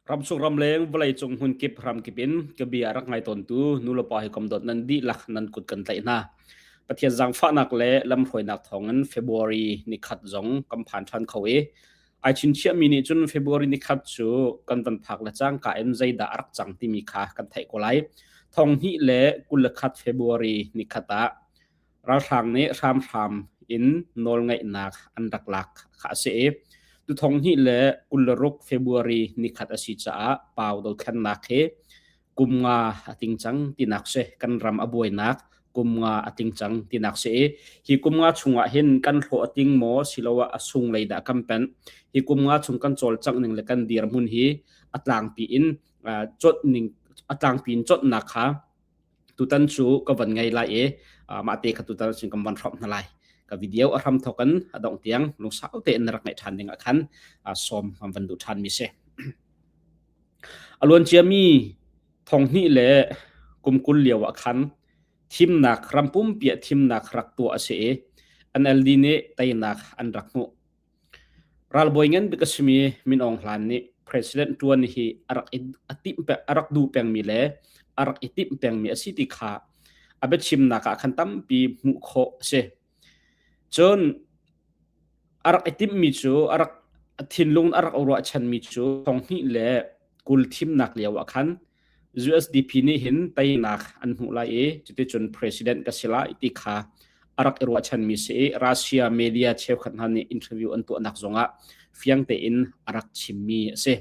Ramchung ramleng vawleicung hmunkip ramkip in ka bia a rak ngai tawntu nulepa hi kom dawt nan dihlak nan kut kan tlaih hna. Pathian zaangfahnak le lamhruainak thawngin February nikhat zong kan phan ṭhan kho i ai chinchiahmi nih cun February nikhat cu kan van phak le cangka in zeidah a rak cang timi kha kan theih ko lai. Thonghnih le 21 February nikhat ah Ralhrang nih hramhram in nawlngeihnak an rak lak kha a si i tuthong hnih le 26 February nikhat a si caah Pau dothlennak hi kum nga a ting cang tinak si. Kan ram a buainak kum nga a ting cang tinak si i hi kum nga chungah hin kan hlawh a ting maw siloah a sung lei dah kan panh. Hi kum nga chung kan cawlcangh ning le kan dirhmun hi a tlangpi in cawt ning a tlangpi in cawtnak kha Tutan cu ka van ngei lai i mah te kha tutan cun kan van hrawmh hna lai. Ka video a hram thawk in a dongh tiang lungsau tein na rak ngaih ṭhan ding ah khan sawm kan van duh ṭhan mi si. A luan ciami thong hnih le kum 20 lio ah khan thimnak ram pumpi ah thimnak rak tuah a si i NLD nih teinak an rak hmuh. Ralbawi ngan bik a simi Min Aung Hlaing nih President ṭuan hi a rak i a timh a rak duh pengmi le a rak i timh pengmi a si ti kha a biachimnak ah khan tampi hmuh khawh a si. Cun a rak i timhmi cu a rak a thinlung a rak ruahchanmi cu thong hnih le 20 thimnak lio ah khan USDP nih hin teinak an hmuh lai i cuticun president ka si lai ti kha a rak i ruahchanmi si i Russia media cheukhat hna nih interview an tuahnak zongah fiang tein a rak chimmi a si.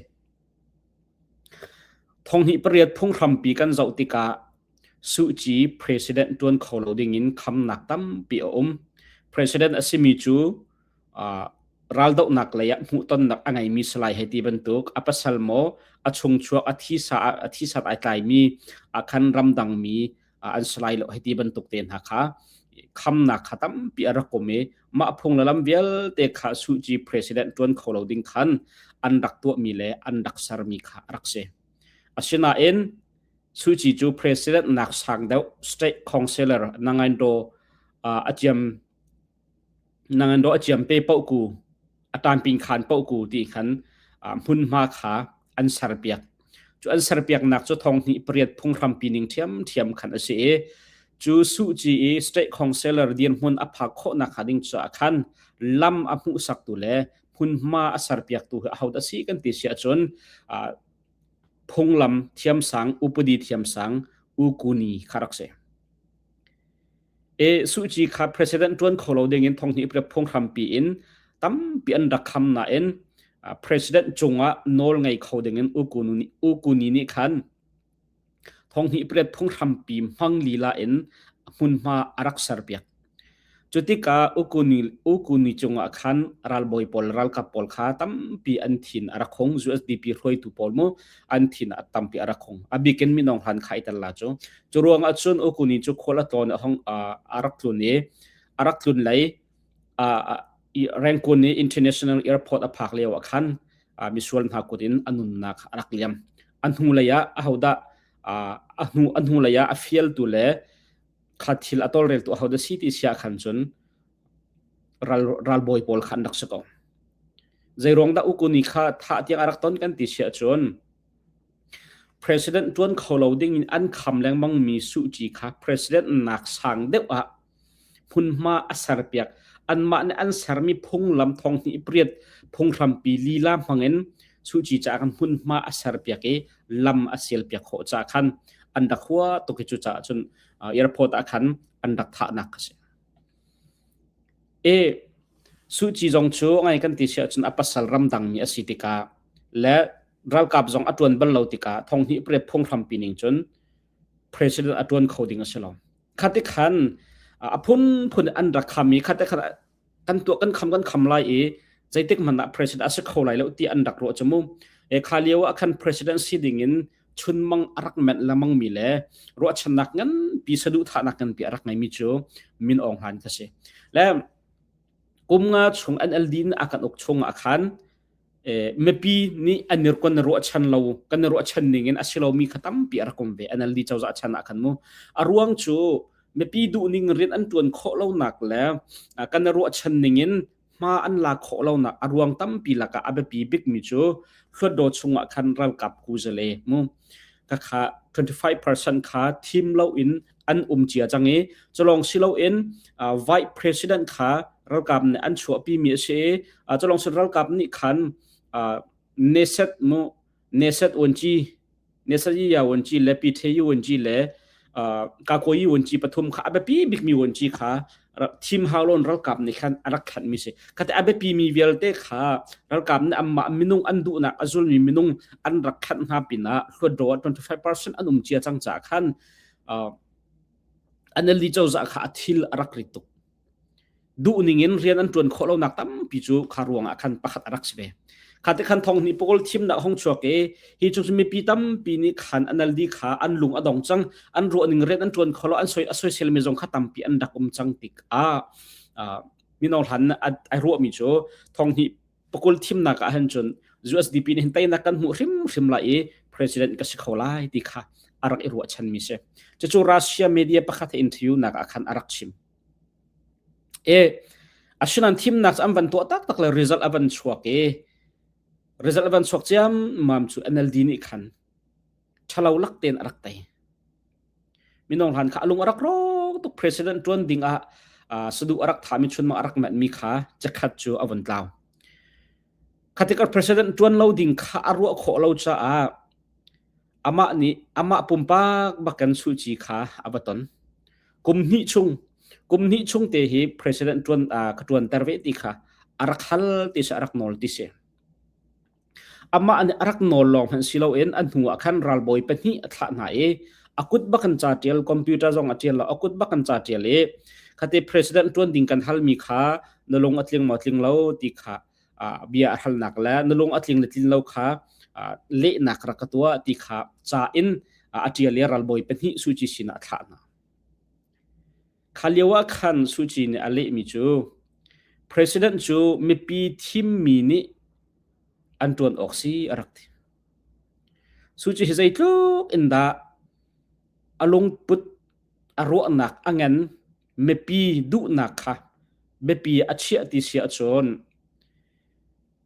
Thonghnih pariat phunghrampi kan zoh tikah Suh Kyi president ṭuan kho lo dingin khamnak tampi a um. President a simi cu raldohnak lei ah hmuhtonnak a ngeimi salai hei ti bantuk a pasal maw a chungchuak a thisa a thisat ai tlaimi a khan ramdang mi an salai lo hei ti bantuk te hna kha khamnak kha tampi a rak um i mah phung le lam vialte kha Suh Kyi president tuan kho lo ding khan an rak tuahmi le an rak sermi kha a rak si. Asinain Suh Kyi cu president nak sang deuh state councilor Nangain a ciam Nangan dawh a ciam pe paoh ku, a tanping khan paoh ku ti khan hmunhma kha an serpiak. Cu an serpiaknak cu thong hnih pariat phunghrampi ning ṭhiamṭhiam khan a si i cu Suh Kyi i state councilor dirhmun a phak khawhnak hnga ding caah khan lam a hmuhsaktu le hmunhma a serpiaktu hi ahodah si kan ti si ahcun phunglam thiamsang, upadi thiamsang U Kuni kha rak si. Suh Kyi kha president ṭuan kho lo dingin thonghnih phunghrampi in tampi an rak kham nain president cungah nawl ngei kho dingin U Kuni nih khan thonghnih pariat phunghrampi hmang lila in hmunhma a rak serpiak. Cu tikah U Kuni cungah khan ralbawi pawl ralkap pawl kha tampi an thin a rak hung. USDP hruaitu pawl mu an thin a tampi a rak hung. A bik in Min Aung Hlaing kha i tel la cu. Cu ruangah cun U Kuni cu khual a tlawn a rak tlun i a rak tlun lei Rangoon i International Airport a phak lio ah khan misual hna kut in a nunnak a rak liam. A hnu lei ah ahodah a hnu a hnu lei ah a fialtu le kha thil a tawlreltu ahodah si ti sia khan cun ral ralbawi pawl kha an rak si ko. Zeiruang dah U Kuni kha thah tiang a rak ton kan ti siah cun President ṭuan kho lo dingin an kham lengmangmi Suh Kyi kha president nak sang deuh ah hmunhma a serpiak. Anmah nih an sermi phunglam thonghnih pariat phunghrampi lila hmangin Suh Kyi caah khan hmunhma a serpiak i lam a sialpiak khawh caah khan an rak hua tuk i cucaah cun airport ah khan an rak thahnak a si. E Suh Kyi zong cu ngai kan ti si ahcun a pasal ramdangmi a si tikah le ralkap zong a ṭuan bal lo tikah thonghnih pariat phunghrampi ning cun president a ṭuan kho ding a si lo. Khati khan a phunphun an rak kham i khati khan kan tuah kan kham kan kham lai i zeitik hmanh ah president a si kho lai lo ti an rak ruah cu mu. E kha lio ah khan president si ding in chunmang a rak menh lengmang mi le ruahchannak nganpi saduhthahnak nganpi a rak ngeimi cu Min Aung Hlaing kha si. Le kum nga chung NLD in a kan uk chung ah khan mipi nih an i kan i ruahchan lo kan i ruahchan ning in a si lomi kha tampi a rak um ve NLD cozah chan ah khan mu a ruang cu mipi duh ning rian an tuan khawh lonak le kan i ruahchan ning in Hma an lak khawh lonak a ruang tampi lakah a biapi bikmi cu Hluatdaw chungah khan ralkap kuzale mu khakha 25% kha thim loin an um cia cang i culong si loin vice president kha ralkap nih an chuahpi mi a si i culong sin ralkap nih khan Neset mu Neset Uanci Neset Yiya Uanci le Pithe Uanci le Kakoyi Uanci pathum kha a biapi bikmi uanci kha thim hau ralkap nih khan a rak khanhmi si. Khate a biapi mi vialte kha ralkap nih anmah minung an duhnak a zulmi minung an rak khanh hna pinah hluatdaw ah 25% an um cia cang caah khan NLD cozah kha a thil a rak rit tuk. Duh ning in rian an ṭuan khawh lonak tampi cu kha ruangah khan pakhat a rak si ve. Kha te khan thong hnih pawl thimnak hong chuak i hi cu mipi tampi nih khan NLD kha an lung a dong cang an ruah ning rian an ṭuan kho lo an soi a soisel mi zong kha tampi an rak um cang tik ah mino hlan ai ruahmi cu thong hnih pakul thimnak ah hin cun USDP nih hin teinak kan hmuh hrimhrim lai i president ka si kho lai ti kha a rak i ruahchan mi si. Cucu Russia media pakhat he interview nak ah khan a rak chim. E asinain thimnak cu an van tuah taktak le result a van chuak i result a van chuak ciammam cu NLD nih khan ṭhalo lak tein a rak tei. Minung hlan kha a lung a rak rawk tuk president ṭuan ding ah saduh a rak thami chunmang a rak manh kha cakhat cu a vun tlau. Khatikar president ṭuan lo ding kha a ruah khawh lo caah amah nih amah pumpak bakin Suu Kyi kha a va ton. Kum hnih chung kum hnih chung te hi president ṭuan ka ṭuanter ve ti kha a rak hal ti si a rak nawl ti si. Amah nih a rak nawl lawng hmanh si loin a hnu ah khan ralbawi pahnih a thlah hna i a kut bak in ca ṭial computer zong a ṭial lo a kut bak in ca ṭial i khate president ṭuan ding kan halmi kha na lung a tling maw tling lo ti kha bia a halnak le na lung a tling le tlin lo kha lehnak rak ka tuah ti kha ca in a ṭial i ralbawi pahnih Suu Kyi sinah a thlah hna. Kha lio ah khan Suu Kyi nih a lehmi cu President cu mipi thimmi nih an ṭuan awk si a rak ti. Suu Kyi hi zeitluk in dah a lungput a ruahnak a ngan mipi duhnak kha biapi a chiah ti si ahcun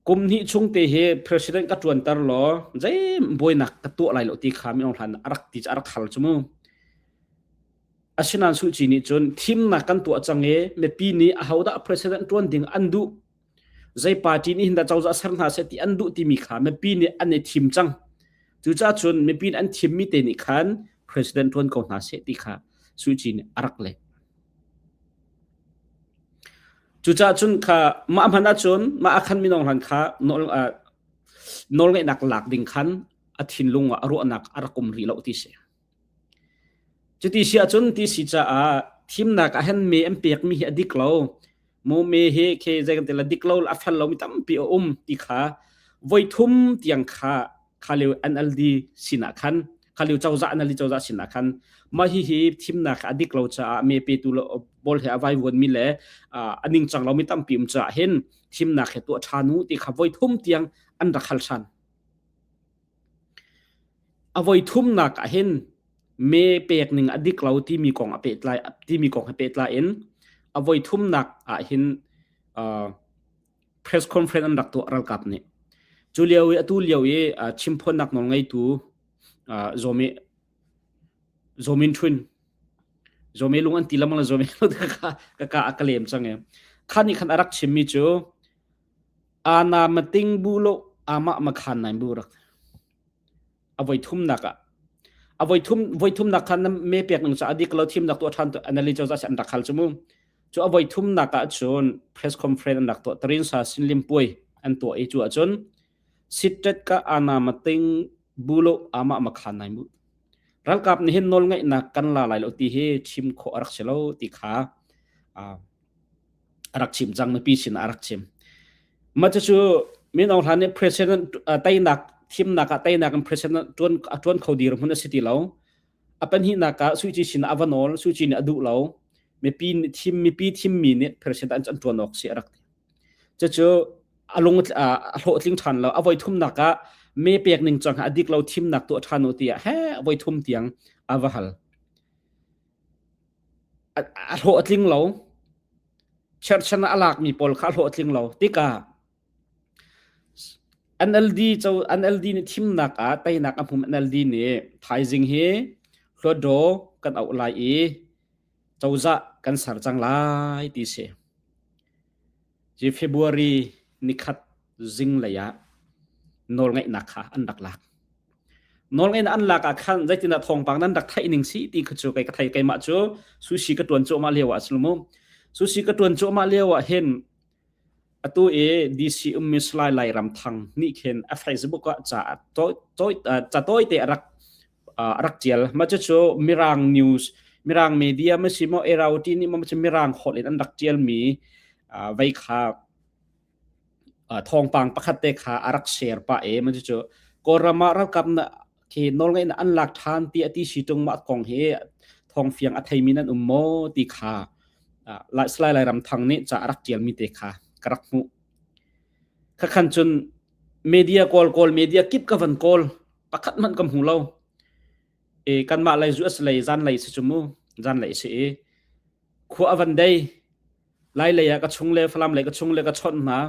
kum hnih chung te hi president ka ṭuanter law zei buainak ka tuah lai lo ti kha mi hlan a rak ti a rak hal cu mu. Asinain Suu Kyi nih cun thimnak kan tuah cang i mipi nih ahodah president ṭuan ding an duh zei party nih hin dah cozah ser hna seh ti an duh timi kha mipi nih an i thim cang. Cucaah cun mipi nih an thimmi te nih khan president ṭuan ko hna seh ti kha Suu Kyi nih a rak leh. Cucaah cun kha mah hmanh ahcun mah a khan minung hlan kha nawl nawlngeihnak lak ding khan a thinlung ah a ruahnak a rak um rih lo ti si. Cuti si ahcun ti si caah thimnak ah hin me an pekmi hi a dik lo. Mu me hi khi zei kan ti la dik lo a fel lomi tampi a um ti kha voi thum tiang kha kha lio NLD sinah khan kha lio cozah NLD cozah sinah khan mah hihi thimnak a dik lo caah me petu lo pawl he a vaivuanmi le a ningcang lomi tampi um caah hin thimnak he tuah ṭhan u ti kha voi thum tiang an rak hal ṭhan. A voi thumnak ah hin me pek ning a dik lo timi kong a pehtlai timi kong he pehtlai in a voi thumnak ah hin uh, press conference an rak tuah ralkap nih. Cu lio i atu lio i uh, chimphuannak nawl ngeitu uh, Zawmi Zawmin Thwin Zawmi lung an ti lamang le Zawmi ka ka ka a ka lem cang e. Kha nih khan a rak chimmi cu ana mating bu lo ama makhan nai bu rak a voi thumnak ah a voi thum voi thumnak khan me pek ning ca dik lo thimnak tuah than analyst cozah an rak hal chu mu cu a voi thumnak ah cun press conference an rak tuah tarin sa sinlim puai an tuah i cu ahcun sittet ka ana mating bulo ama makhan nai mu ralkap nih hin nawl ngeihnak kan la lai lo ti hi chim khawh a rak si lo ti kha a rak chim cang mipi sin ah a rak chim mah cucu Min Aung Hlaing nih president teinak thimnak ah teinak in president tuan a tuan kho dirhmun a si ti lo a pahnihnak ah Suu Kyi sin ah a va nawl Suu Kyi nih a duh lo mipi thim mipi thimmi nih president an tuan awk si a rak ti cucu a lung a hlawhtling ṭhan lo a voi thumnak ah me pek ning cang a dik lo thimnak tuah ṭhan u tiah he a voi thum tiang a va hal a hlawh a tling lo. Cherhchan ah a lakmi pawl kha a hlawhtling lo tikah NLD co NLD nih thimnak ah teinak a hmum NLD nih thaizing hi Hluttaw kan auh lai i cozah kan ser cang lai ti si. Hi February nikhat zinglei ah nawlngeihnak kha an rak lak. Nawlngeihnak an lak ah khan zeitindah thawngpang nan rak theih ning si ti kha cu kei ka thei keimah cu sushi ka tuan cuahmah lio ah a si mu. Sushi ka tuan cuahmah lio ah hin atu i DC ummi Salai Lairamthang nih khin a Facebook ah ca ca tawite a rak a rak tial. Mah cucu Mirang news, Mirang media ma si maw Irauti nih maw Mirang holh in an rak tialmi vei kha thawngpang pakhat te kha a rak share pah i mah cucu Kawlram ah ralkap na khi nawlngeihnak an lak ṭhan ti a ti si ṭung mah kong hi thawngfiang a theimi nan um maw ti kha Salai Lairamthang nih ca a rak ṭialmi te kha ka rak hmuh. Khakhan cun media kawl kawl media kip ka van kawl pakhat hmanh ka hmu lo. E kanmah lei zu a si lei zan lei si cu mu zan lei si i khua a van dei Lai lei ah ka chung le Falam lei ka chung le ka chawnh hna.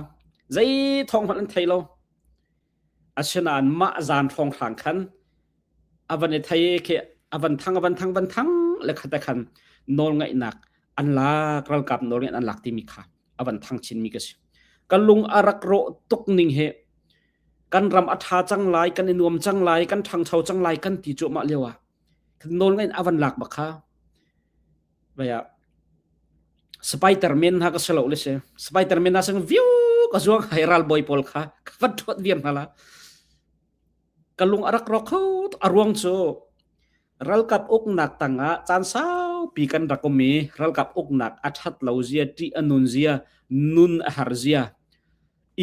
Zei thawng hmanh an thei lo. Asinain mah zan hrawnghrang khan a van i thei khi a van thang a van thang van thang le khat khan nawlngaihnak an lak ralkap nawlngaih an lak timi kha a van thang chinmi ka si. Ka lung a rak rawh tuk ning hi kan ram a ṭha cang lai, kan i nuam cang lai, kan ṭhangcho cang lai kan ti cuahmah lio ah nawlngaih a van lak bak kha Vaya Spiderman ha ka si lo le si. Spiderman ha sang viu ka zuang hai ralbawi pawl kha ka van ṭhuat viam hna la. Ka lung a rak rawk kho a ruang cu ralkap uknak tangah caan saupi kan rak um i ralkap uknak a ṭhat lo zia, ṭih a nun zia, nun a har zia,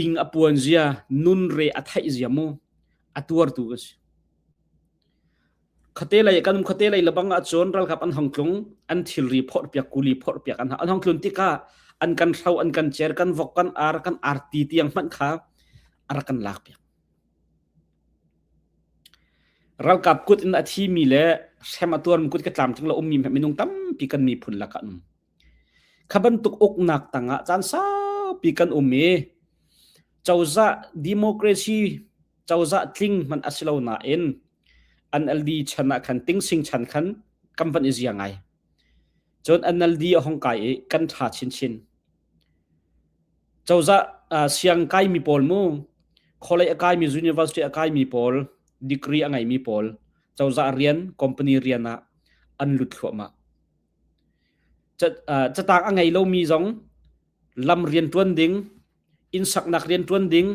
ing a puan zia, nun re a theih zia mu a tuartu ka si. Khuate lei kan um khuate lei lebang ahcun ralkap an hong tlung, an thilri phorhpiak, kuli phorhpiak an an hong tlun tikah an kan hro, an kan cer, kan vok, kan ar, kan arti tiang hmanh kha a rak kan lakpiak. Ralkap kut in a thimi le hrem a tuarmi kut ka tlamtling lo ummi minung tampi kan miphun lakah an um. Kha bantuk uknak tangah caan saupi kan um i cozah democracy cozah tling hmanh a si lo nain NLD chan ah khan tingsing chan khan kan van i zia ngai. Cun NLD a hong kai i kan ṭha chinchin. Cozah siang kaimi pawl mu, college a kaimi, university a kaimi pawl, degree a ngeimi pawl, cozah rian, company rian ah an lut thluahmah. Catang a ngei lomi zong lam rianṭuan ding, inn saknak rianṭuan ding,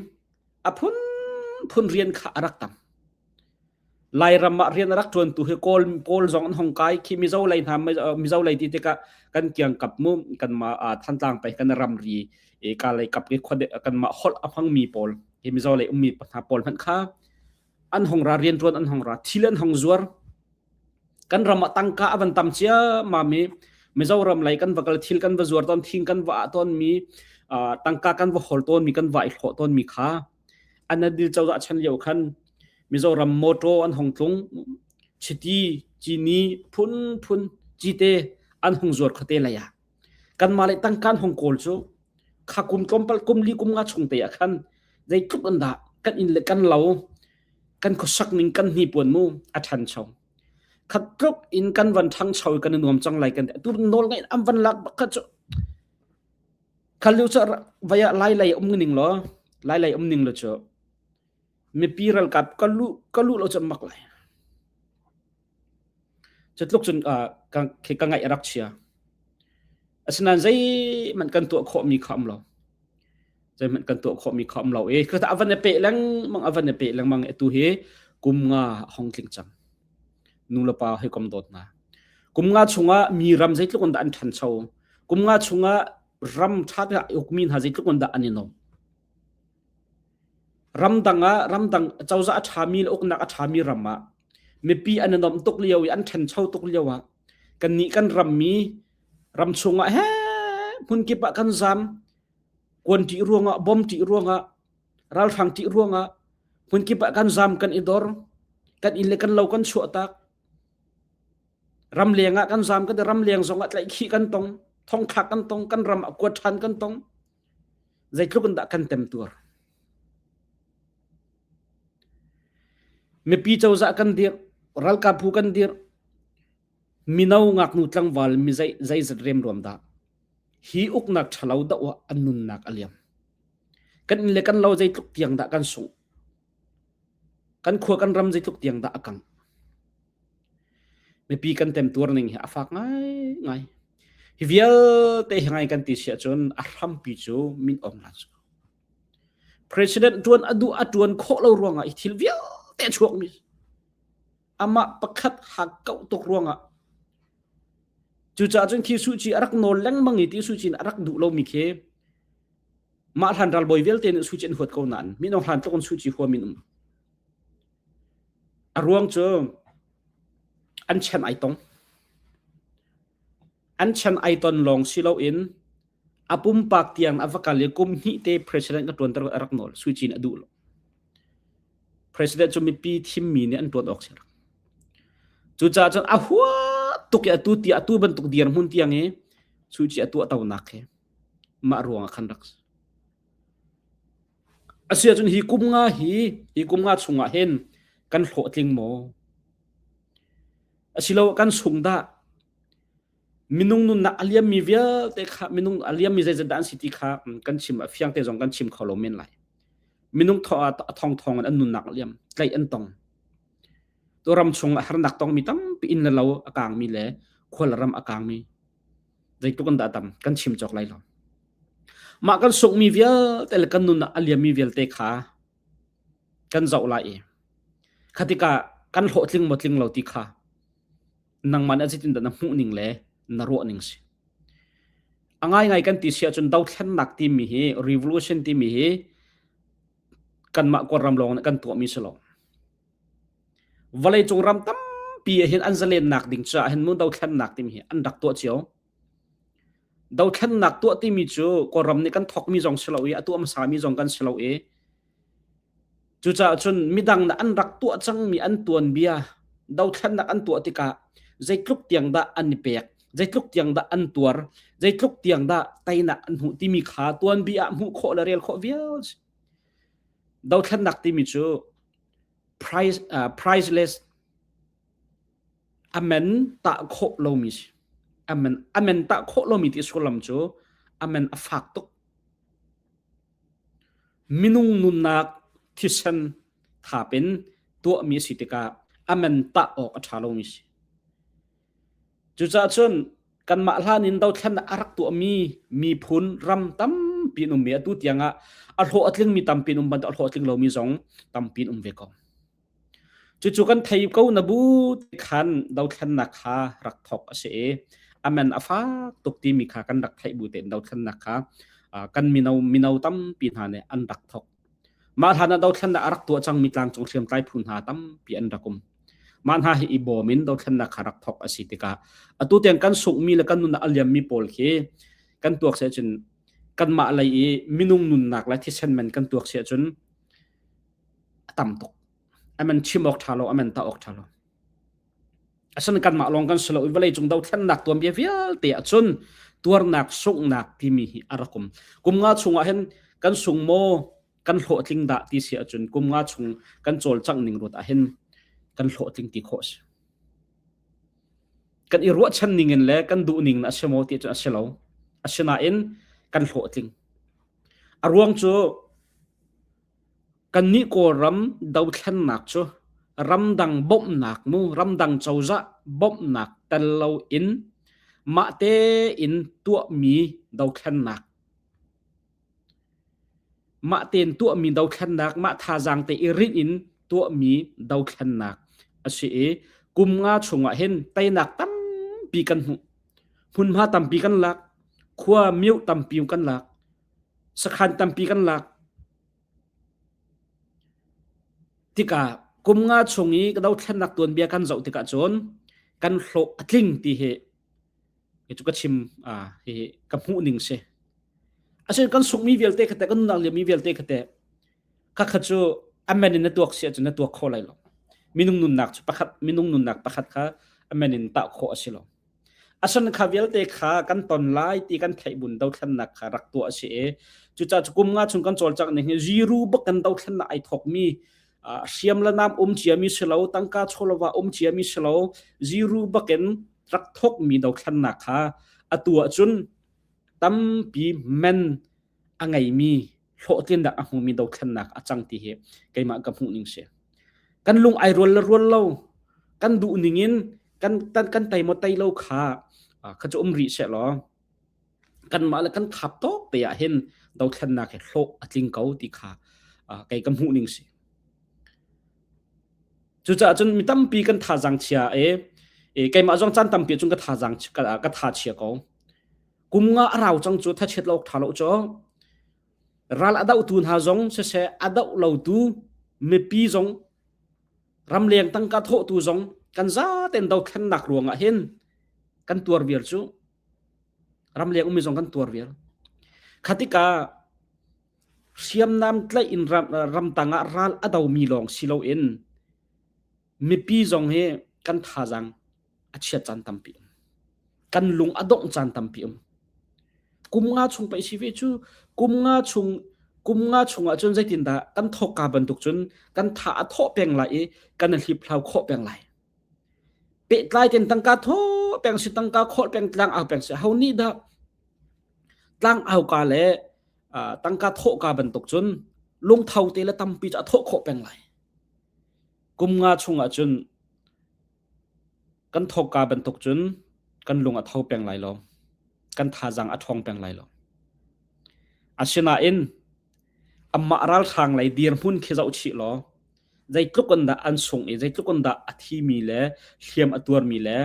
a phunphun rian kha a rak tam. Lairam ah rian a rak ṭuantu hi Kawl, Kawl zong an hong kai. Khi Mizo lei hna, Mizo lei ti tikah kan kiangkap mu, kanmah Thantlang pei kan ramri i Kalay kap i khua kanmah holh a hmangmi pawl, hi Mizo lei ummi hna pawl hmanh kha an hong ra rianṭuan an hong ra, thil an hong zuar. Kan ram ah tangka a van tam ciammam i Mizoram lei kan va kal thil kan va zuar tawn, thing kan va ah tawnmi, tangka kan va hawl tawnmi, kan va i hlawh tawnmi kha Anadil cozah chan lio khan Mizoram motor an hong tlung, chiti, cini, phunphun, cite an hung zuar khuate lei ah. Kanmah le tangka an hong kawl cu kha kum tlawmpal kum li kum nga chung te ah khan zeitluk in dah kan inn le kan lo kan khuasak ning kan hnipuan mu a ṭhancho. Khat tluk in kan van ṭhangcho i kan i nuam cang lai kan ti. Tu nawl ngaih an van lak bak kha cu khal lio cu vai ah lai lei um ning law lai lei um ning lo cu mipi ralkap ka lu ka lu lo cu mak lai. Cu tluk cun ka ka ngaih a rak chia. Asinain zeihmanh kan tuah khawhmi kha um lo. Zeihmanh kan tuah khawhmi kha um lo i khata a van i peh lengmang a van i peh lengmang i atu hi kum nga a hong tling cang. Nu le pa hawikom dawt hna. Kum nga chungah mi ram zeitluk in dah an ṭhancho. Kum nga chungah ram ṭha te ukmi hna zeitluk in dah an i nuam. Ramdang ah ramdang cozah a ṭhami le uknak a ṭhami ram ah mipi an i nuamh tuk lio i an ṭhancho tuk lio ah kannih kan rammi ram chungah he hmunkip ah kan zam kuan ṭih ruangah bom ṭih ruangah ralhrang ṭih ruangah hmunkip ah kan zam kan i dor kan inn le kan lo kan chuahtak ramleng ah kan zam kan ramleng zongah tlaihkhih kan tong. Thongthlak kan tong, kan ram a kuat ṭhan kan tong. Zeitluk in dah kan temtuar. Mipi cozah kan dirh, ralkap phu kan dirh, mino ngaknu tlangval mi zei zeizat remruam dah hi uknak ṭhalo doh ah an nunnak a liam. Kan inn le kan lo zeitluk tiang dah kan sungh. Kan khua kan ram zeitluk tiang dah a kang. Mipi kan temtuar ning hi a fak ngaingai. Hi vialte hi ngai kan ti si ahcun a hrampi cu Min Aung Hlaing si ko. President ṭuan a duh a ṭuan khawh lo ruangah hi thil vialte a chuakmi amah pakhat hakkauh tuk ruangah cucaah cun khi Suh Kyi a rak nawl lengmang i ti Suh Kyi a rak duh lomi khi mah hlan ralbawi vialte nih Suh Kyi an huat ko nain Min Aung Hlaing tluk in Suh Kyi huam in um. A ruang cu an chan ai tong. An chan ai ton lawng si loin a pumpak tiang a va kal i kum hnih te president ka ṭuanter a rak nawl. Sui Cin a duh lo. President cu mipi thimmi nih an ṭuan awk si rak. Cucaah cun a hua tuk i atu ti atu bantuk dirhmun tiang i Suu Kyi a tuahtonak hi mah ruang ah khan rak si. Asiahcun hi kum nga hi hi kum nga chungah hin kan hlawhtling maw? Asilo kan sung dah? Minung nunnak a liammi vialte kha minung a liammi zeizat dah an si ti kha kan chim a fiang te zong kan chim kho lo men lai. Minung thaw a thongthong in an nunnak a liam, tlaih an tong. Tu ram chung ah harnak tongmi tampi inn le lo a kangmi le khual ram a kangmi zeitluk in dah tam kan chim cawk lai lo. Mah kan sunghmi vialte le kan nun ah a liammi vialte kha kan zoh lai i kha tikah kan hlawhtling maw tling lo ti kha nangmah nih zeitin dah na hmuh ning le na ruah ning si. A ngaingai kan ti si ahcun dothlennak timi hi revolution timi hi kanmah Kawlram lawng nih kan tuahmi si lo. Vawleicung ram tampi ah hin an zalennak ding caah hin mu dothlennak timi hi an rak tuah cio. Dothlennak tuah timi cu Kawlram nih kan thawkmi zong si lo i a tuah hmasami zong kan si lo i cucaah cun midang nih an rak tuah cangmi an tuanbia dothlennak an tuah tikah zeitluk tiang dah an i pek, zeitluk tiang dah an tuar, zeitluk tiang dah teinak an hmuh timi kha tuanbia ah hmuh khawh le rel khawh vial si. Dothlennak timi cu price, uh, priceless amen tah khawh lomi si. Amen, amen tah khawh lomi ti sullam cu amen a fak tuk. Minung nunnak thisen thap in tuahmi si tikah amen tah awk a ṭha lomi si. Cucaah cun kanmah hlan in dothlennak a rak tuahmi miphun ram tampi an um i atu tiangah a hlawh a tlingmi tampi an um bantuk a hlawh a tling lomi zong tampi an um ve ko. Cucu kan thei ko na bu khan dothlennak kha rak thawk a si i amen a fak tuk timi kha kan rak theih bu tein dothlennak kha kan mino mino tampi hna nih an rak thawk. Mah hlan ah dothlennak a rak tuah cangmi tlangcung hriamtlai phu hna tampi an rak um. Mah hna hi i bawm in dothlennak kha rak thawk a si tikah atu tiang kan sunghmi le kan nun ah a liammi pawl khi kan tuak si ahcun kanmah lei i minung nunnak le thisen man kan tuak si ahcun a tam tuk. A man chim awk ṭha lo, a man tah awk ṭha lo. Asinain kanmah lawng kan si lo i vawleicung dothlennak tuanbia vialte ahcun tuarnak sunghnak timi hi a rak um. Kum nga chungah hin kan sung maw kan hlawhtling dah ti si ahcun kum nga chung kan cawlcangh ning ruat ahhin kan hlawhtling ti khawh a si. Kan i ruahchan ning in le kan duh ning in a si maw ti cun a si lo. Asinain kan hlawhtling. A ruang cu Kannih Kawlram dothlennak cu ramdang bawmhnak mu ramdang cozah bawmhnak tel loin mah tein tuahmi dothlennak mah tein tuahmi dothlennak mah thazaang te i rinh in tuahmi dothlennak a si i kum nga chungah hin teinak tampi kan hmuh. Hmunhma tampi kan lak, khua mioh tampi kan lak, sakhan tampi kan lak. Tikah kum nga chung i ka dothlennak tuanbia kan zoh tikah cun kan hlawh a tling ti hi hi cu ka chim ah hihi ka hmuh ning si. Asinain kan sunghmi vialte kha teh kan nunnak liammi vialte kha teh khakha cu amen in na tuak si ahcun na tuak kho lai lo. Minung nunnak cu pakhat minung nunnak pakhat kha amen in tah khawh a si lo. Asan kha vialte kha kan ton lai ti kan theih bun dothlennak kha rak tuah a si i cucaah cu kum nga chung kan cawlcangh ning hi zero bak kan dothlennak ai thawkmi hriam le nam um ciami si lo tangka chawlava um ciami si lo zero bakin rak thawkmi dothlennak kha atu ahcun tampi men a ngeimi hlawhtlinnak a hmumi dothlennak a cang ti hi keimah ka hmuh ning si. Kan lung ai rual le rual lo kan duh ning in kan kan kan tei maw tei lo kha kha cu um rih seh law kanmah le kan khap tawk te ah hin dothlennak hi hlawh a tling ko ti kha kei ka hmuh ning si. Cucaah cun mi tampi kan thazaang chia i keimah zong caan tampi cun ka thazaang ka tha chia ko. Kum nga a rau cang cu thachiat lo awk ṭha lo cu. Ral a dohtu hna zong siseh a doh lotu mipi zong ramleng tangka thawhtu zong kan zaten dothlennak ruangah hin kan tuar vial cu ramleng ummi zong kan tuar vial. Khatika hriamnam tlaih in ram, ramtang ah ral a domi lawng si loin mipi zong hi kan thazaang a chiat caan tampi um. Kan lung a dongh caan tampi um. Kum nga chung pei si ve cu kum nga chung kum nga chung ah cun zeitindah kan thawkka bantuk cun kan tha a thawh peng lai i kan i hliphlau khawh peng lai. Pehtlai ten tangka thawh peng si tangka khawh peng tlang au peng si ho nih dah tlang au ka le tangka thawh ka bantuk cun lungtho te le tampi cu a thawh khawh peng lai. Kum nga chung ah cun Kan thawkka bantuk cun kan lung a tho peng lai lo. Kan thazaang a ṭhawng peng lai lo. Asinain amah ralhrang lei dirhmun khi zoh chih law zeitluk in dah an sung i zeitluk in dah a thimi le hliam a tuarmi le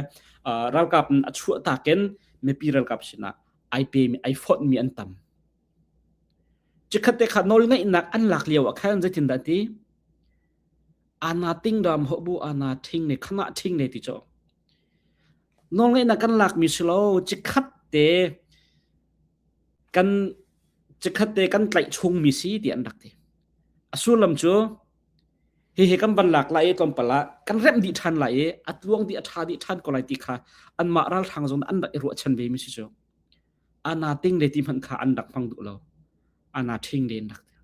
uh, ralkap in a chuahtak in mipi ralkap sinah ai pemi ai fonhmi an tam. Chikkhat te kha nawlngeihnak an lak lio ah khan zeitindah ti? Ana ting ram ho bu ana thing ne khana thing ne ti cho. Nawlngeihnak kan lakmi si lo cikhat te kan cikhat te kan tlaih chungmi si ti an rak ti. A sullam cu hihi kan van lak lai i tlawmpal ah kan remh dih ṭhan lai i a tluang dih a ṭha dih ṭhan ko lai ti kha anmah ralhrang zong an rak i ruahchan ve mi si cu. Ana ting le ti hmanh kha an rak hmang duh lo. Ana ṭhing le an rak ti.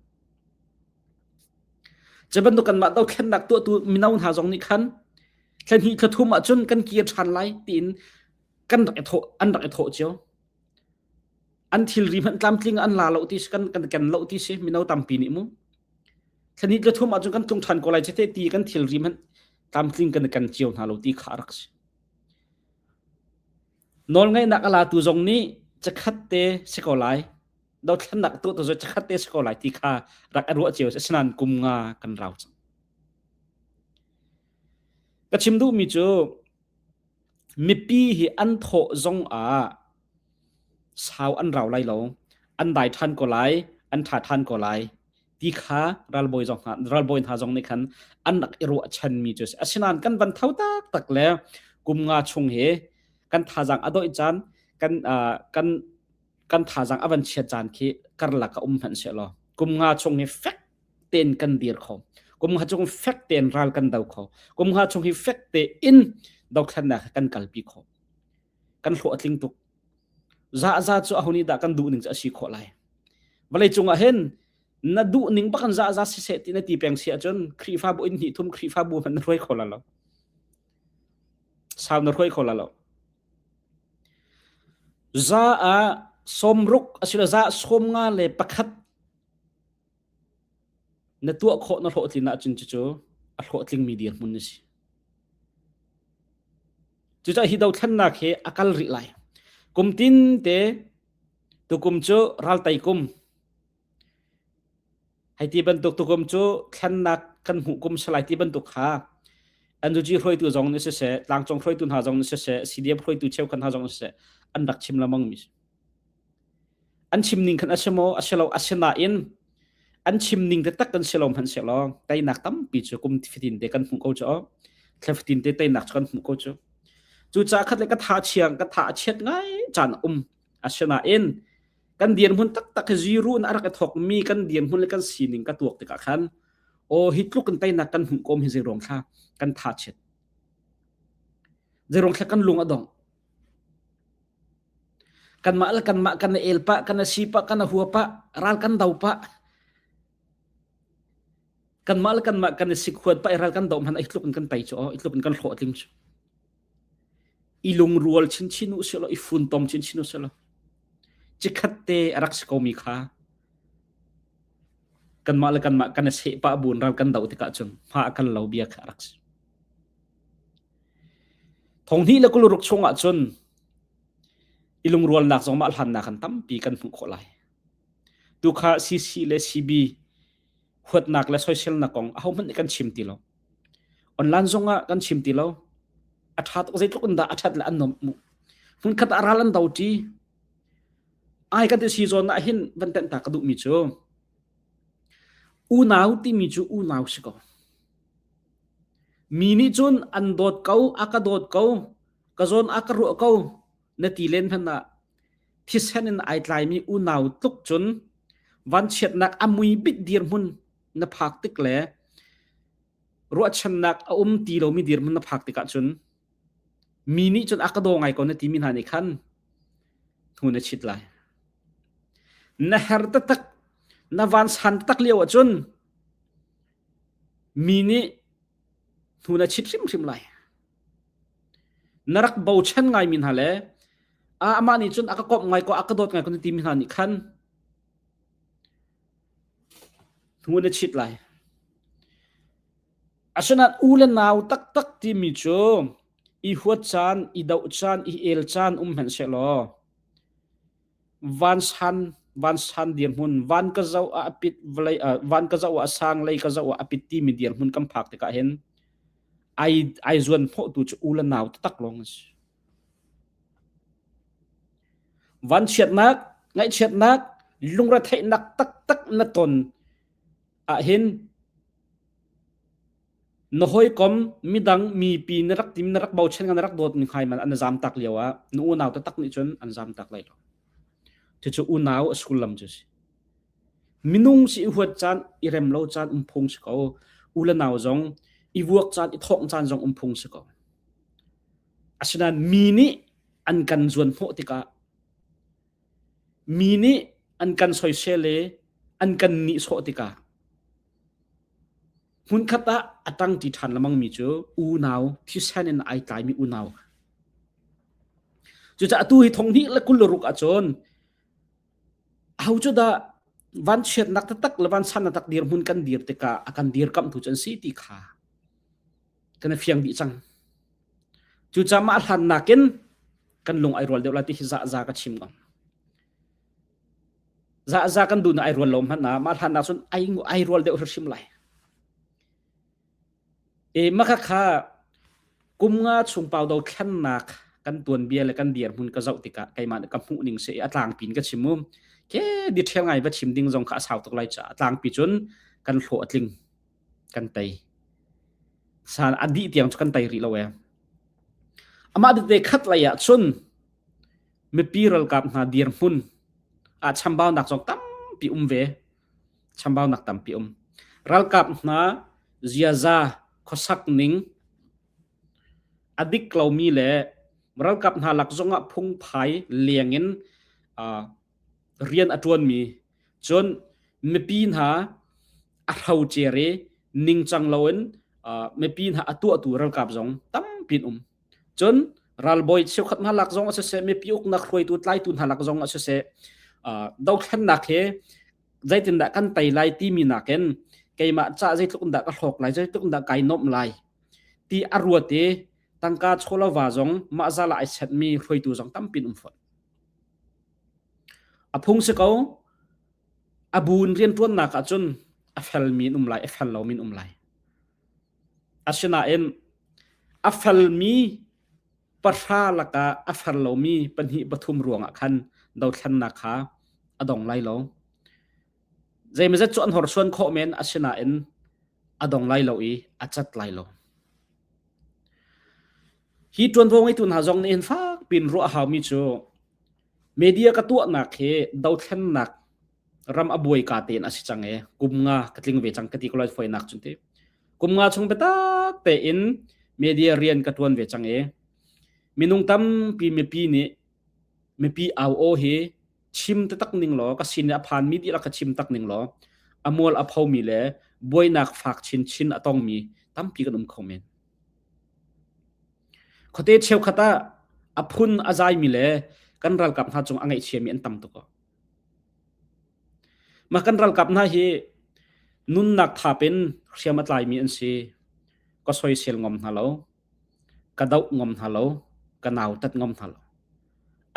Cu bantuk kanmah dothlennak tuahtu mino hna zong nih khan thla hnih thla thum ahcun kan kir ṭhan lai tiin kan rak i thawh an rak i thawh cio. An thilri hmanh tlamtling an la lo ti si kan kan ken lo ti si mino tampi nih mu. Thla hnih thla thum ahcun kan tlung ṭhan ko lai cite ti kan thilri hmanh tlamtling kan kan cio hna lo ti kha a rak si. Nawlngeihnak a latu zong nih cakhat te si ko lai dothlennak tuah tu cakhat te si ko lai ti kha rak i ruah cio asinain kum nga kan rau cang. Ka chim duhmi cu mipi hi an thawh zong ah sau an rau lai lo an dai ṭhan ko lai an ṭha ṭhan ko lai ti kha ralbawi zong hna ralbawi hna zong nih khan an rak i ruahchanmi cu a si. Asinain kan van tho taktak le kum nga chung hi kan thazaang a dawih caan kan uh, kan kan thazaang a van chiat caan khi karlak a um hmanh sehlaw kum nga chung hi fek tein kan dir kho kum nga chung fek tein ral kan do kho kum nga chung hi fek tein dothlennak kan kalpi kho kan hlawh a tling tuk za za cu aho nih dah kan duh ning cu a si khawh lai vawlei cungah hin na duh ning bak in za za siseh ti na ti peng si ahcun Khrihfabu in hnih thum Khrihfabu hmanh na hruai kho la lo sau na hruai kho la lo Za ah sawmruk asilo za 51 na tuah khawh na hlawhtlin ahcun cucu a hlawhtlingmi dirhmun na si. Cucaah hi dothlennak hi a kal rih lai. Kum tin te tukum cu raltai kum Hei ti bantuk tukum cu thlennak kan hmuh kum salai ti bantuk kha NUG hruaitu zong nih siseh, tlangcung hruaitu hna zong nih siseh, CDF hruaitu cheukhat hna zong nih siseh, an rak chim lengmang mi si. An chim ning khan a si maw, a si lo, asinain an chim ning taktak kan si lo hmanh sehlaw teinak tampi cu kum fatin te kan hmuh ko cu thla fatin te teinak cu kan hmuh ko cu. Cucaah khat le ka tha chiang, ka tha a chiat ngai caan a um. Asinain kan dirhmun taktak hi zero in a rak i thawkmi kan dirhmun le kan sining ka tuak tikah khan aw hi tluk in teinak kan hmuh kom hi zeiruang thla kan tha chiat zeiruang thla kan lung a dong. Kanmah le kanmah kan i el pah, kan i si pah, kan i hua pah, ral kan do pah. Kanmah le kanmah kan i sik huat pah i ral kan do hmanh i tluk in kan tei cu aw, i tluk in kan hlawh tling cu. I lungrual chinchin u sih law, i funtom chinchin u sih law. Cikhat te a rak si ko mi kha kanmah le kanmah kan i seh pah buin ral kan do tikah cun hma a kal lo bia kha a rak si. Thonghnih le kuluruk chungah cun i lungrualnak zong mah hlannak kan tampi kan hmuh khawh lai. Tu kha CC le CB huatnak le soiselnak kong ahohmanh nih kan chim ti lo. Online zong ah kan chim ti lo. A ṭha tuk zeitluk in dah a ṭhat le an nuamh mu. Hmunkhat ah ral an do ṭi. Ai kan ti si zawn ah hin van tenh ta ka duhmi cu unau timi cu unau si ko. Mi nih cun an dawt ko, a ka dawt ko, ka zawn a ka ruah ko na ti len hmanh ah thisen in ai tlaimi unau tluk cun vanchiatnak a mui bik dirhmun na phak tik le ruahchannak a um ti lomi dirhmun na phak tikah cun mi nih cun a ka daw ngai ko na timi hna nih khan hnu na chit lai. Na her taktak na vansan taktak lio ahcun Mi nih hnu na chit hrimhrim lai. Na rak bochan ngaimi hna le a amah nih cun a ka komh ngai ko, a ka dawt ngai ko na timi hna nih khan hnu na chit lai. Asinain u le nau taktak timi cu i huat caan, i doh caan, i el caan um hmanh sehlaw vansan vansan dirhmun van ka zoh ah a pit vawlei van ka zoh ah a sang lei ka zoh ah a pit timi dirhmun kan phak tikah hin ai ai zuan hnawhtu cu u le nau taktak lawng an si. Vanchiatnak, ngaihchiatnak, lungretheihnak taktak na ton ahhin Na hawikom midang mipi na rak tim na rak bochan na rak dawt mi ngai man an zam tak lio ah na unau taktak nih cun an zam tak lai lo. Cucu unau a sullam cu si. Minung si i huat caan i rem lo caan um phung si ko. U le nau zong i vuak caan i thawng caan zong um phung si ko. Asinain mi nih an kan zuan hnawh tikah mi nih an kan soisel i an kan nihsawh tikah Hmunkhat ah a ṭangṭi ṭhan lengmangmi cu unau thisen in ai tlaimi unau. Cucaah atu hi thonghnih le 26 ahcun aho cu dah vanchiatnak taktak le vansannak tak dirhmun kan dir tikah a kan dirkamhtu cu an si ti kha kan i fiang dih cang. Cucaah mah hlan nakin kan lung ai rual deuh lai ti hi za ka chim ngam. Za kan duh na ai rual lo hmanh ah mah hlan ah cun ai ai rual deuh hrimhrim lai. E maka kha kum nga chung pau do thlennak kan tuanbia le kan dirhmun ka zoh tikah keimah nih ka hmuh ning si a tlangpi in ka chim mu ke detail ngai va chim ding zong kha a sau tuk lai caah a tlangpi cun kan hlawh a tling kan tei san a dih tiang cu kan tei rih lo e amah tete khat lei ah cun mipi ralkap hna dirhmun ah chambaunak zong tampi um ve chambaunak tampi um ralkap hna ziaza khuasak ning a dik lomi le ralkap hna lak zongah phungphai leng in rian a ṭuanmi cun mipi hna a hrocer i ningcang loin mipi hna a tuahtu ralkap zong tampi an um Cun ralbawi cheukhat hna lak zong ah siseh, mipi uknak hruaitu tlaitu hna lak zong ah siseh, dothlennak hi zeitindah kan tei lai timi nakin keimah ca zeitluk in dah ka hlawk lai, zeitluk in dah kai nuamh lai ti a ruat i tangka chawlava zong mah zal ah ai setmi hruaitu zong tampi an um fawn. A phung si ko, a buin rianṭuannak ahcun a felmi an um lai, a fel lomi an um lai. Asinain a felmi pahra lakah a fer lomi pahnih pathum ruangah khan dothlennak kha a dong lai lo. Zeimawzat cu an horsuan khawh men asinain a dong lai lo i a cat lai lo. Hi ṭuanvo ngeitu hna zong nih hin fak piin ruah a haumi cu media ka tuahnak hi dothlennak ram a buai ka tein a si cang e kum nga ka tling ve cang ka ti ko lai foinak cun ti kum nga chung biatak tein media rian ka tuan ve cang e minung tampi mipi nih. Mipi au aw hi chim taktak ning law ka sin i a phanmi dihlak kha chim tak ning law a mual a phomi le buainak fak chinchin a tongmi tampi kan um kho men. Khuate cheukhat ah a phun a zaimi le kan ralkap hna cung a ngaihchiami an tam tuk. Mah kan ralkap hna hi nunnak thap in hriam a tlaimi an si. Ka soisel ngam hna lo. Ka doh ngam hna lo. Ka nautat ngam hna lo.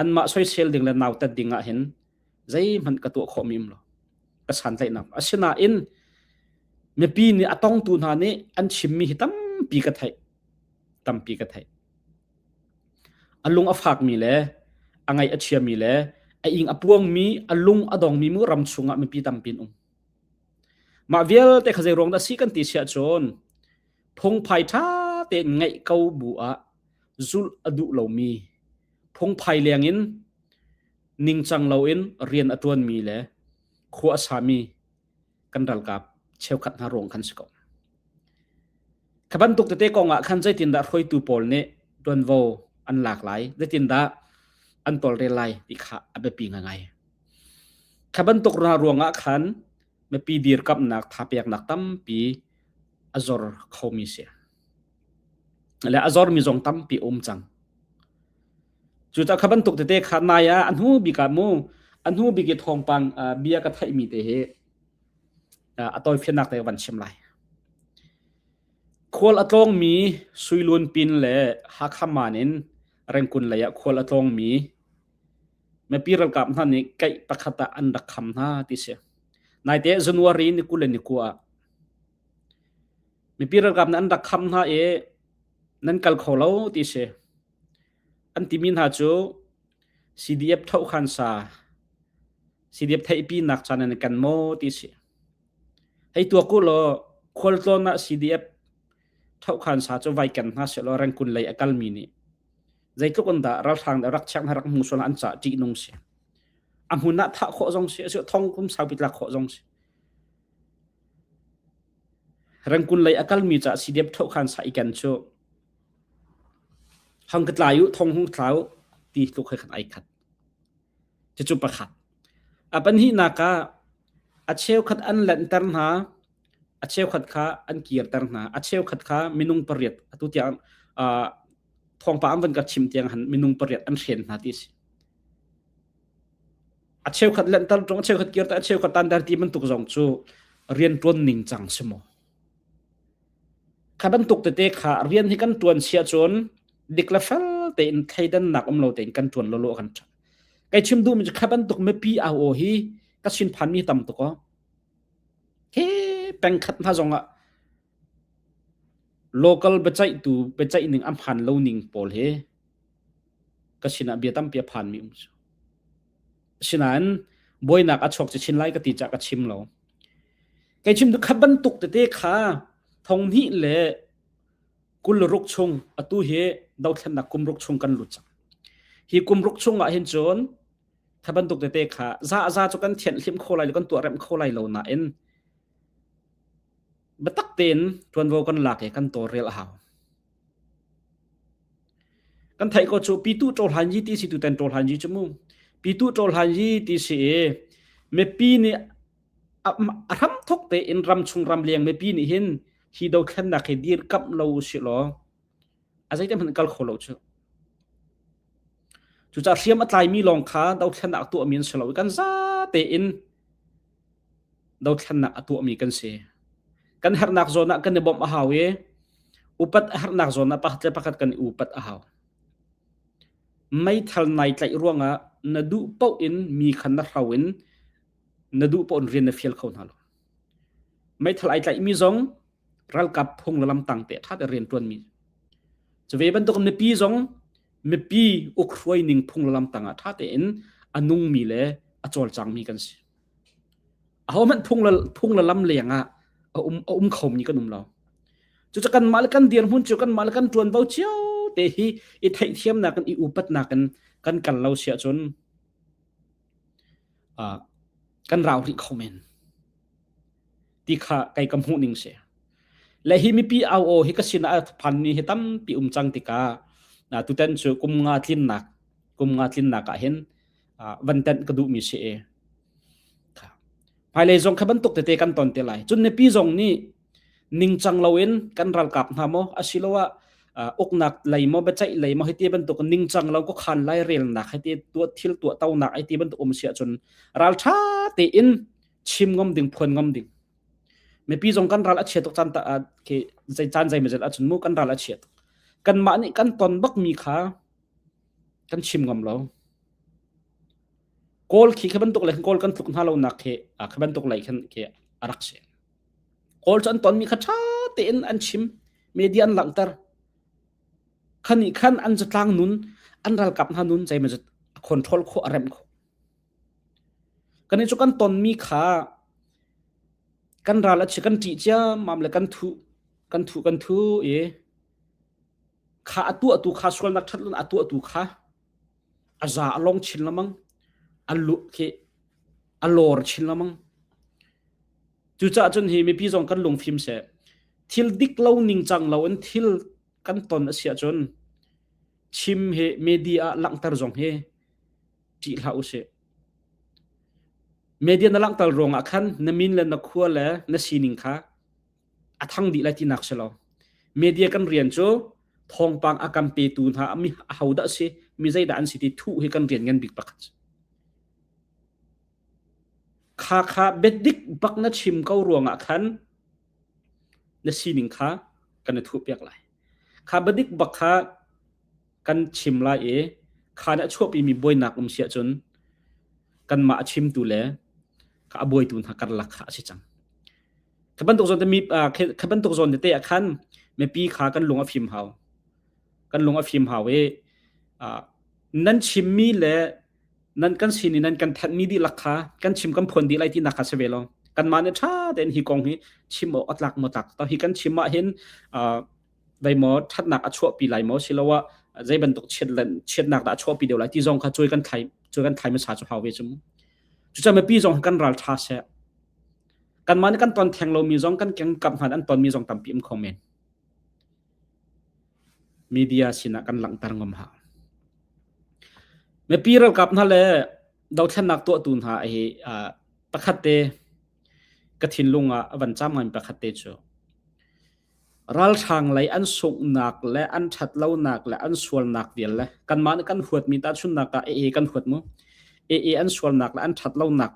Anmah soisel ding le nautat ding ah hin zeihmanh ka tuah khawhmi um lo. Ka santlaihnak. Asinain mipi nih a tongtu hna nih an chimmi hi tampi ka theih. Tampi ka theih. A lung a fakmi le a ngaih a chiami le a ing a puangmi, a lung a dongmi mu ram chungah mipi tampi an um. Mah vialte kha zei ruang dah si kan ti siah cun phungphai ṭha tein ngaih ko bu ah zulh a duh lomi phungphai lengin ningcang loin rian a ṭuanmi le khua a sami kan ralkap cheukhat hna ruang khan si ko. Kha bantuk tete kong ah khan zeitindah hruaitu pawl nih ṭuanvo an lak lai, zeitindah an tawlrel lai ti kha a biapi ngaingai. Kha bantuk hna ruangah khan mipi dirkamhnak thapeknak tampi a zor khomi si. Le a zormi zong tampi um cang. Cucaah kha bantuk tete kha nai ah a hnu bik ah mu a hnu bik i thawngpang bia ka theihmi te hi a tawifiannak te ka van chim lai. Khual a tlawngmi Suilun pin le Hakha man in Rengkun lei ah khual a tlawngmi mipi ralkap hna nih kaih pakhat ah an rak kham hna ti si. Naite January ni 20 le ni 9 ah mipi ralkap nih an rak kham hna i nan kal kho lo ti si. An timi hna cu CDF thohkhan sa CDF theihpinak caan in kan maw ti si. Hei tuak u law khualtlawn ah CDF thohkhan sa cu vai ken hna sehlaw Rengkun lei a kalmi nih zeitluk in dah ralhrang rak check hna rak hmu sual an ca ṭihnung si. A hmun ah thah khawh zong si, asi thong kum saupi tlak khawh zong si. Rengkun lei a kalmi ca CDF thohkhan sa i ken cu Hang ka tlai u, thong hung thla u ti tluk he khan ai khat. Cucu pakhat. A pahnihnak ah a cheukhat an lanhter hna, a cheukhat kha an kirter hna, a cheukhat kha minung pariat atu tiang uh, thawngpang an van ka chim tiang han minung pariat an hren hna ti si. A cheukhat lanhter ṭung, a cheukhat kirter, a cheukhat tanter ti bantuk zong cu rian ṭuan ning cang si maw? Kha bantuk tete kha rian hi kan ṭuan si ahcun dik le fel tein thleidannak um lo tein kan ṭuan lawlaw kan ṭha. Kai chim duhmi cu kha bantuk mipi au aw hi ka sinphanmi tam tuk aw. Hi pengkhat hna zongah local biaceihtu biaceih ning a hmaan lo ning pawl hi ka sinah bia tampi a phanmi um cu. Asinain buainak a chuak chin lai ka ti caah ka chim lo. Kei chim tu kha bantuk tete kha thong hnih le kul ruk chung atu hi dothlennak kum ruk chung kan lut cang. Hi kum ruk chung ah hin cun kha bantuk tete kha za za cu kan thianh hlim kho lai lo kan tuah rem kho lai lo nain biatak tein tuanvo kan lak i kan tawlrel a hau. Kan theih ko cu pitu ṭawlhan yi ti si tutan ṭawlhan yi cu mu. Pitu ṭawlhan yi ti si i mipi nih a hramthok tein ramchung ramleng mipi nih hin hi dothlennak hi dirkamh lo usih law a zeitin hmanh kal kho lo cu. Cucaah hriam a tlaimi lawng kha dothlennak a tuahmi an si lo i kan za tein dothlennak a tuahmi kan si. Kan herhnak zawn ah kan i bawmh a hau i upat a herhnak zawn ah pakhat le pakhat kan i upat a hau. Meithal nai tlaih ruangah na duh paoh in mi kha na hro in na duh paoh in rian na fial kho hna lo. Meithal ai tlaihmi zong ralkap phung le lamtang te ṭha te rian ṭuanmi. Cu ve bantuk mipi zong mipi ukhruai ning phung le lamtang ah ṭha tein a nungmi le a cawlcangmi kan si. Ahohmanh phung le phung le lam leng ah a um a um khomi kan um lo. Cucu kanmah le kan dirhmun cu kanmah le kan ṭuanvo cio te hi i theihthiamnak in i upatnak in kan kal lo si ahcun uh, kan rau rih kho men ti kha kei ka hmuh ning si. Le hi mipi au aw hi ka sin ah phanmi hi tampi um cang tikah tutan cu kum nga tlinnak. Kum nga tlinnak ah hin van tenh ka duhmi si i. Hmailei zong kha bantuk tete kan ton te lai. Cun mipi zong nih ningcang loin kan ralkap hna maw asiloah uknak lei maw biaceih lei maw hiti bantuk ningcang lo khuakhan lai relnak hiti tuah thil tuah tonak hiti bantuk um si ahcun ralṭha tein chim ngam ding phuan ngam ding. Mipi zong kan ral a chia tuk caan ta khi zei caan zei mazet ahcun mu kan ral a chia tuk. Kanmah nih kan ton bakmi kha kan chim ngam lo. Kawl khi khi bantuk le Kawl kan tluk hna lo nak khi khi bantuk lei khan khi a rak si. Kawl cu an tonmi kha ṭha tein an chim, media an langhter. Khan nih khan an zatlang nun, an ralkap hna nun zeimazet a control khawh, a remh khawh. Kan cu kan tonmi kha kan ral a chi kan ṭih ciammam le kan thuh, kan thuh, kan thuh i kha a tuahtu kha sualnak ṭhat a tuahtu kha a za a long chin lengmang, a lu khi a lawr chin lengmang. Cucaah cun hi mipi zong kan lungfim seh. Thil dik lo ningcang lo in thil kan ton a si ahcun chim hi media ah langhter zong hi ṭih hlah usih. Media na langhter ruangah khan na min le na khua le na sining kha a thang dih lai tinak si lo. Media kan rian cu thawngpang a kan petu hna mi ahodah si, mi zeidah an si ti thuh hi kan rian ngan bik pakhat. Kha kha biadik bak na chim ko ruangah khan na sining kha kan i thuh piak lai. Kha biadik bak kha kan chim lai i kha nih a chuahpimi buainak um si ahcun kanmah a chimtu le kha a buaitu hna karlak kha a si cang. Kha bantuk zawn te mi kha bantuk zawn tete ah khan mipi kha kan lung a fim hau. Kan lung a fim hau i nan chimmi le nan kan sin i nan kan thanhmi dihlak kha kan chim kan phuan dih lai tinak kha si ve lo. Kanmah nih ṭha tein hi kong hi chim awk a tlak maw tlak hi kan chim ah hin dei maw ṭhatnak a chuahpi lai maw siloah zei bantuk chiatnak dah a chuahpi deuh lai ti zong kha cuai kan thlai cuai kan thlai hmasa cu hau ve cu mu. Cucaah mipi zong kan ral ṭha seh. Kanmah nih kan ton theng lomi zong kan kengkap hna an tonmi zong tampi um kho men. Media sinah kan langhter ngam hau. Mipi ralkap hna le dothlennak tuahtu hna hi pakhat te ka thinlung ah a van cam ngai pakhat te cu ralhrang lei an sunghnak le an ṭhatlonak le an sualnak vial le kanmah nih kan huatmi tahchunhnak ah AA kan huat mu AA an sualnak le an ṭhatlonak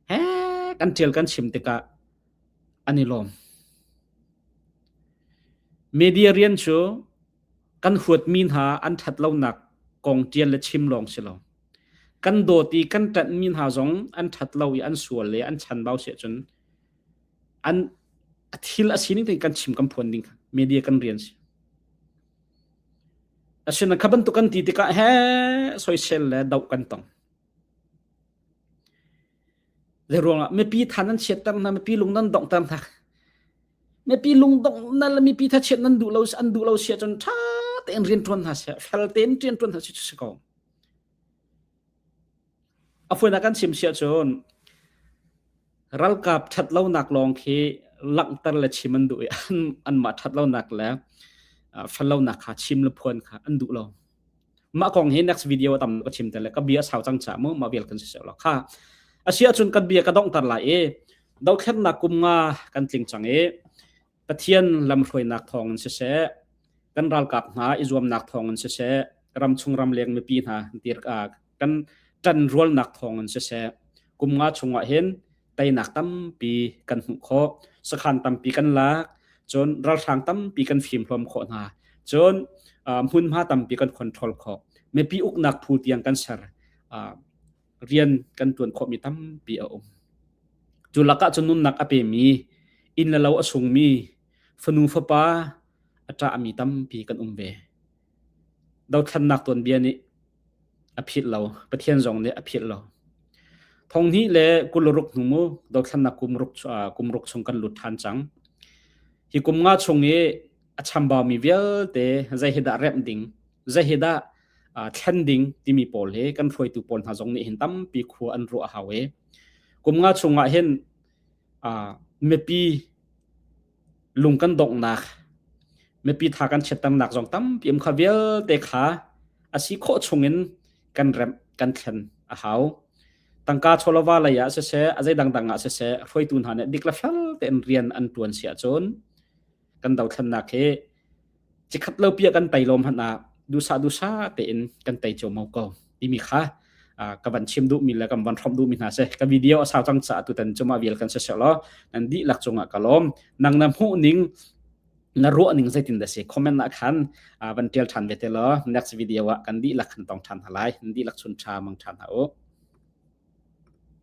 he kan ṭial kan chim tikah an i lawm. Media rian cu kan huatmi hna an ṭhatlonak kong ṭial le chim lawng si lo. Kan dawt i kan ṭanhmi hna zong an ṭhatlo i an sual le an chanbau si ahcun an a thil a sining tein kan chim kan phuan ding kha media kan rian si. Asinain kha bantuk kan ti tikah he soisel le doh kan tong. Zei ruangah mipi than nan chiatter hna, mipi lung nan donghter hna. Mipi lung dongh na le mipi thachiat nan duh lo an duh lo si ahcun ṭha tein rian ṭuan hna seh, fel tein rian ṭuan hna seh cu si ko. A fawinak kan chim si ahcun ralkap ṭhatlonak lawng khi langhter le chim an duh i an anmah ṭhatlonak le fellonak kha chim le phuan kha an duh lo. Mah kong hi next video tam ka chim te le ka bia sau cang cha mu mah vial kan si lo kha. Asi ahcun kan bia ka donghter lai i dothlennak kum nga kan tling cang i Pathian lamhruainak thawng in siseh kan ralkap hna i zuamnak thawng in siseh ramchung ramleng mipi hna dir kan ṭanrualnak thawng in siseh kum nga chungah hin teinak tampi kan hmuh khawh sakhan tampi kan lak cun ralhrang tampi kan fimhlawm khawh hna cun hmunhma tampi kan control khawh mipi uknak phu tiang kan ser rian kan ṭuan khawhmi tampi a um cu lakah cun nunnak a pemi inn le lo a sungmi fanu fapa a ṭahmi tampi kan um ve dothlannak tuanbia nih a philh lo Pathian zong nih a philh lo thong hnih le 26 hnu mu dothlannak kum ruk kum ruk chung kan lut ṭhan cang hi kum nga chung i a chambaumi vialte zei hi dah remh ding zei hi dah thlen ding timi pawl hi kan hruaitu pawl hna zong nih hin tampi khua an ruah a hau i kum nga chungah hin mipi lung kan donghnak mipi tha kan chiatternak zong tampi um kha vialte kha. A si khawh chungin kan remh kan thlen a hau. Tangka chawlava lei ah siseh, a zei dangdang ah siseh, hruaitu hna nih dik le fel tein rian an ṭuan si ahcun kan dothlennak hi cikhat lo piah kan tei lawm hmanh ah duhsah duhsah tein kan tei cio ko timi kha ka van chim duhmi le kan van hrawmh duhmi hna si. Ka video a sau cang caah tutan cu mah vial kan si law nan dihlak cungah ka lawm. Nang na hmuh ning na ruah ning zeitin dah si comment ah khan van tial than ve te law next video ah kan dihlak kan tong than hna lai. Nan dihlak chun tha mang than hna u.